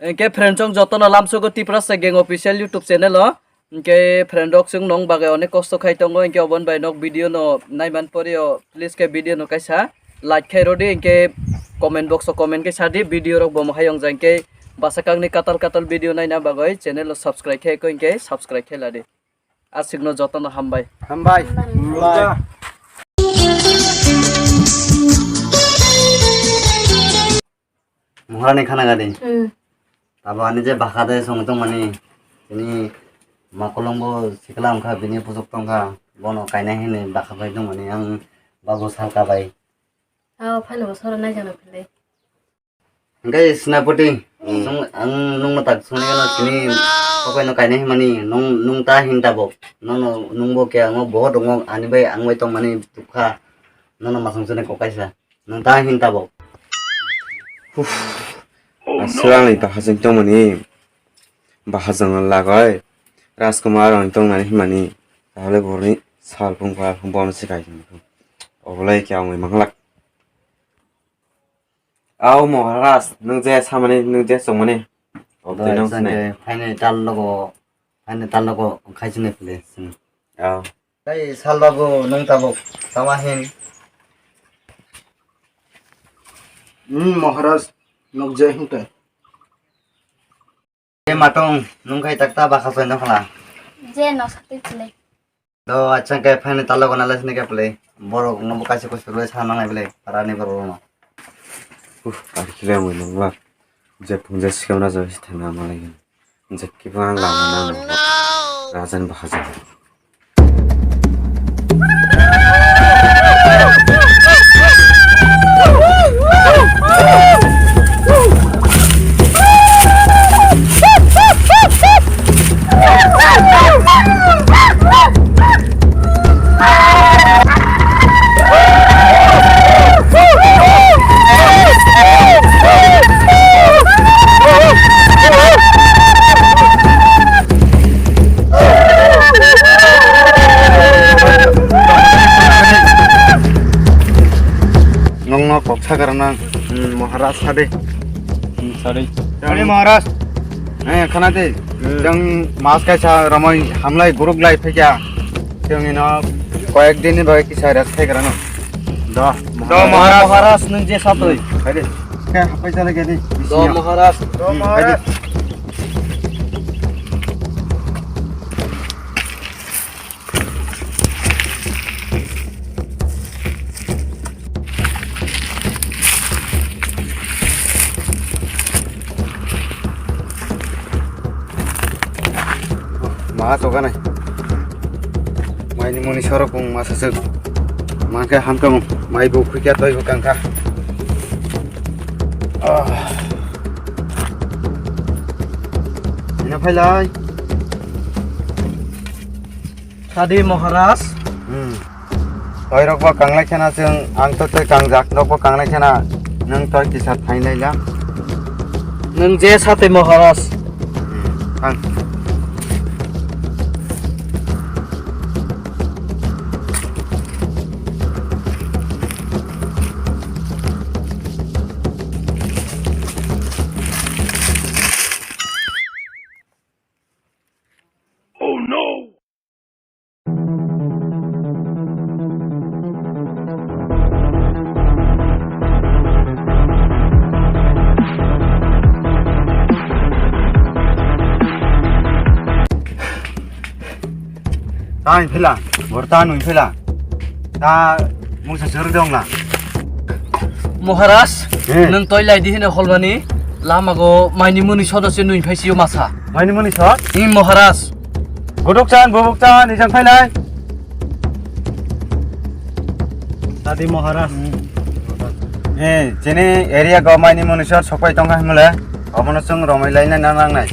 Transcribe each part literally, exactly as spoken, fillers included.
Hwnkhe friend chong jotono lamsogo Tiprasa Gang Official YouTube channel o. Hwnkhe friend rok chwng nong bagwi onek kosto khai tongo, hwnkhe oboni bai nok video no naiman pori o, please khe video no kaisa like khai rodi, hwnkhe comment box o comment khe sadi video rok bo mohai wngjak, hwnkhe bwsakangni katal katal video naina bagwi channel o subscribe khai ko, hwnkhe subscribe khai ladi. Aswkno jotono hambai. Hambai. Hambai. Moharani khana gadi. Hmm. Tabo ani je bwkha de song tongmani, tini makolong bo sikla wngkha, bini pusuk tongkha, bono kainai hinwi bwkha bai tongmani, ang babu salka bai. Ao, phano bo soro naijakna philai. Hingke Senapati, hmm, ang nungno tak songni gana sini, kokoi no kainai hinmani, nung, nung ta hin tabok, nono nungbo khe ango bohot wngo, ani bai ang bai tongmani tukha, nono masong sene kokaisa. Nwng ta hin tabok? Huf. Aswrangni bahajwng tongmani, bahajwng lagoi Rajkumar rokni tongnani hinmani, tahole borokni salphung palphung bono se kaijak. Obolai khe ang manglak. Ao Maharaj, nwng je samani, nwng je chongmani. Obotwi nwng sinai. Phaini tal logo, phaini tal logo khaisini phle. Ao. Tei sal babu nwng tabuk tama hin? Hmm, Maharaj, nuk je hin tei? Je matong, nung khai takta bakha soi nokla. Je no sati chile. Do, acha ke phane talo gona lesne ke play. Borok no buka se kusur le sana nang play. Para ni borok no. Uh, ar kile mo nang la. Je phung je sikam na jo thana malai. Jekibo ang lama nang. Rajan bahajang. Nongno kok sakarana, hmm, Maharaj sade. Hmm, sade. Sade Maharaj. Eh, khana de. Hmm. Jang mas kaisa ramai hamlai guruk lai phekya. Jang ino koyek din ni bagwi kisa rest khai karano. Da. Da Maharaj. Maharaj nung je satoi. Hai de. Khe hapai jale gedi. Da Maharaj. Da Maharaj. Ma chokanai. Maini muni sorok kung masa suk. Mangke hamkam mai bo khukya toi bo kangka. Ah. Ina phailai. Sadi Maharaj. Hmm. Toirokbo kanglai khena chwng, ang to tei kangjak, norokbo kanglai khena, nwng toi kisa thainai la. Nwng je satwi Maharaj. Hmm, thang. Oh no! Ta hin phila, bor ta nung phila. Ta mungsa sir dong la. Maharaj, eh, nwng toi lai di hino holmani, lama go maini muni sono se nung phai siyo masa. Maini muni sot? Ing Maharaj. Godok chan, bobok chan, ijang phai lai. Tadi Maharaj. Eh, chini area go maini muni sot sopai tong kha himle. Omono chwng romai lai na nang nai.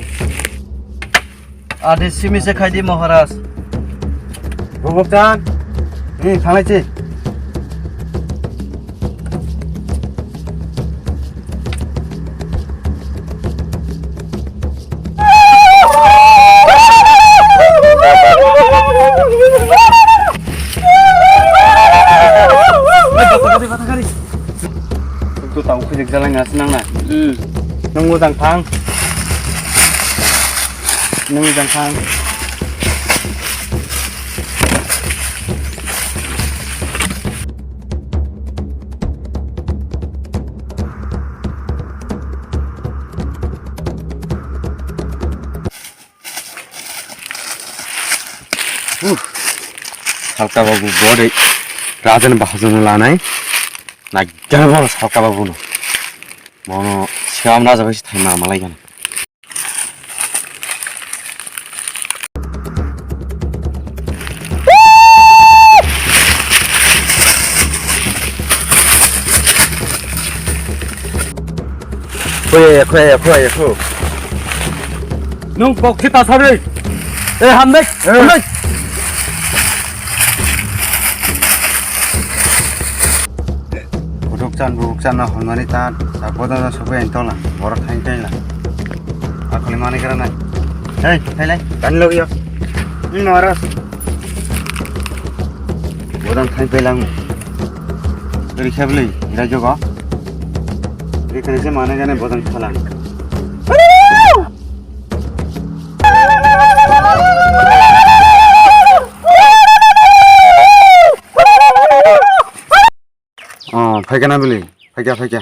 Adi simi se khai di Maharaj. Bubuk chan. Ni thanglai chi. Tu tau khujik jalai ngas nang na. Hmm. Nung mujang thang. Nung jang khan. Huh. Salka babu bode rajan bahajong lanai. Nagana boro salka babu no. Bono siam raja bai thai ma malai gana. Khoya, khoya, khoya, kho. Nung kok sita sabi. Eh, hambai, hambai. Buduk chan, buduk chan na honmani ta, ta bodo na subai entola, borok thain thain la. Akoli mani kara nai. Hei, thai lai, tani logi yo. Ni noras. Bodang thai pelang. Dari khabli, ira jogo. Ri kene se mane gane bodang thalang. Oh, phaikha na bili, phaikha, phaikha.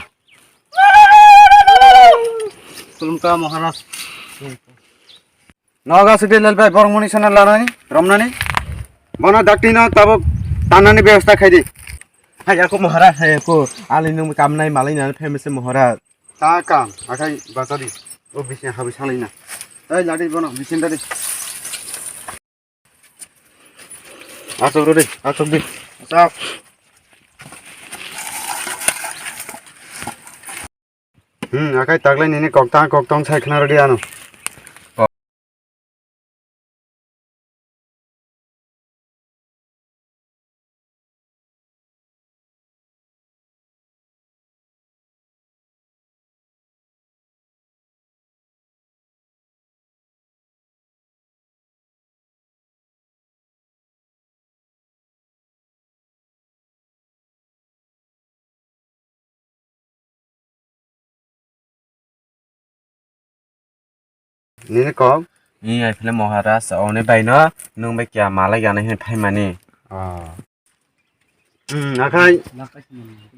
Khulumkha Maharaj. Noga sidi lel bai borok muni sana lanani, romnani. Bono dakti no tabuk tanani bebostha khaidi. Hayako Maharaj, hayako. Ali nung kamnai malai nani famous Maharaj. Ta kam, akhai basadi. O bising habi salai na. Ei ladi bono, bising dadi. Asok rodi, asok di. Asok. Hmm, akai taglai nini koktang koktong sai khna rodi ano. Nini kok? Ni ai phile Maharaj, oni bai no, nung bai kya malai gana hin phaimani. Ah. Hmm, akhai.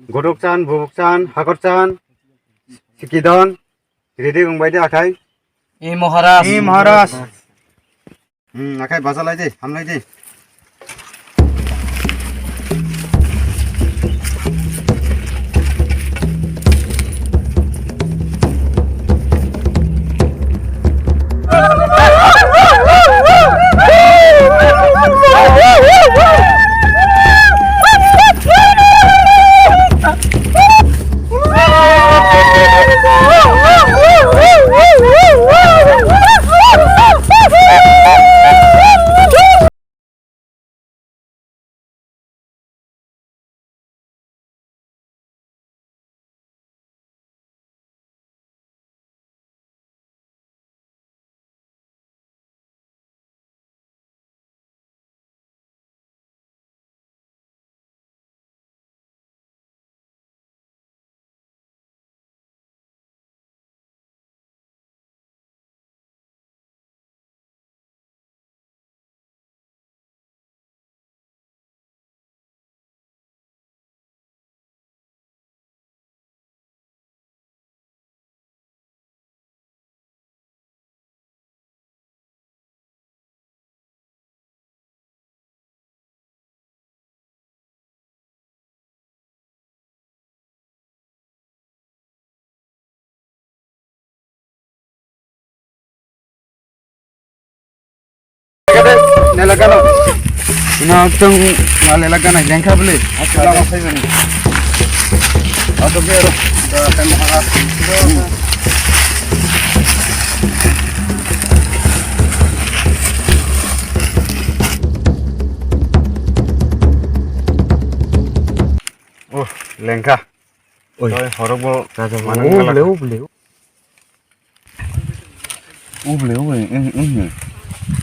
Godok chan, bubuk chan, hakor chan, sikidon, ridi gong bai de akhai. E Maharaj. E Maharaj. Hmm, akhai bajalai de, hamlai de. Nelagano. Ina tong nelagana lengkha beli. Aku lama saya ni. Atau biar. Oh, lengkha. Oi. Oi, horok bo manang gala. Uble, uble. Uble, uble,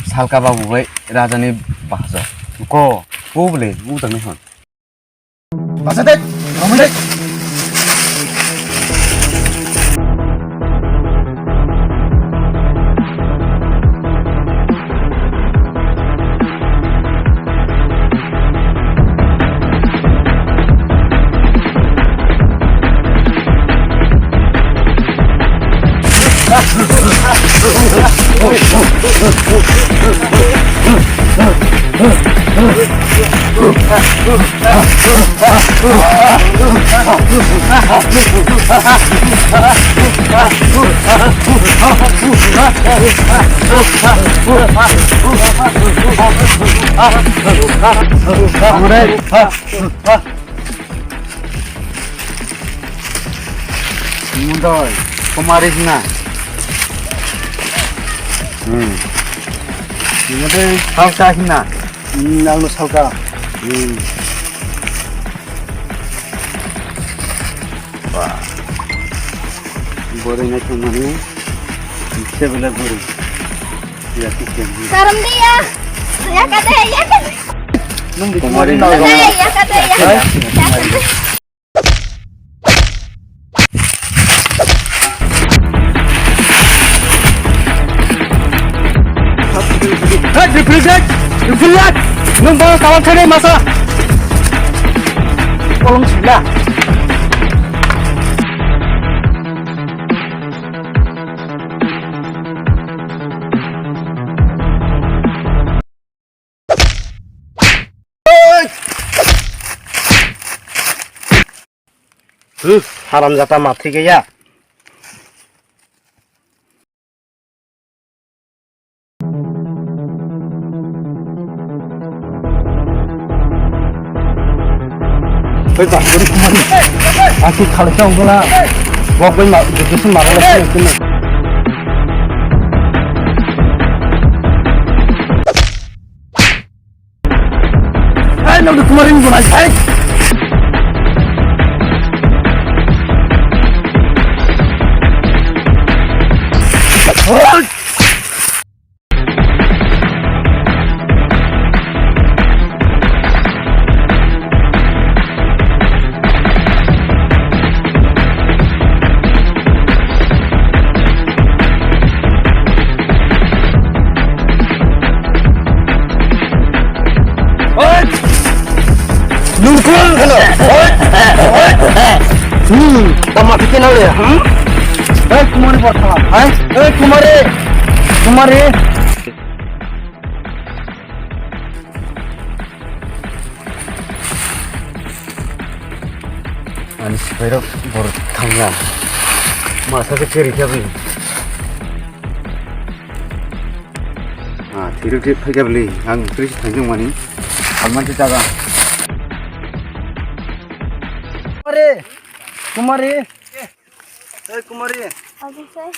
salka babu bai raja ni bahasa. Ko, uble, utang ni hon. Basa dek, romai dek. Mundoi, kumari hina. Hmm. Mundoi, salka hina. Hmm, ang no salka. Hmm. Wah. Boroi naithok mani. Sebele boroi. Ya, ya. Karam dia. Ya kata ya. Kumari. Ya kata ya. Hei, Diprijit! Diprijit! Nwng bo kalam khainai masa! Kolom sila. Hmm, haramjata ma thwi gaya. Oi, ba, gori kumani. Aki khalai ta ungula. Bok bai ma, dusun ma, ungula sini, sini. Ai, nang kumari ni bunai, ai. Nungkul kheno. Hmm, tama bikin awle, hmm? Hei, kumari botha. Hei, hei, kumari. Kumari. Ani sipairok bor thangya. Masa khe cheri khe bini. Ah, thiruk thik phaikha bwlwi. Ang tris thangjak mani. Salman se jaga. Kumari. Kumari. Hey, Kumari. Agi sai.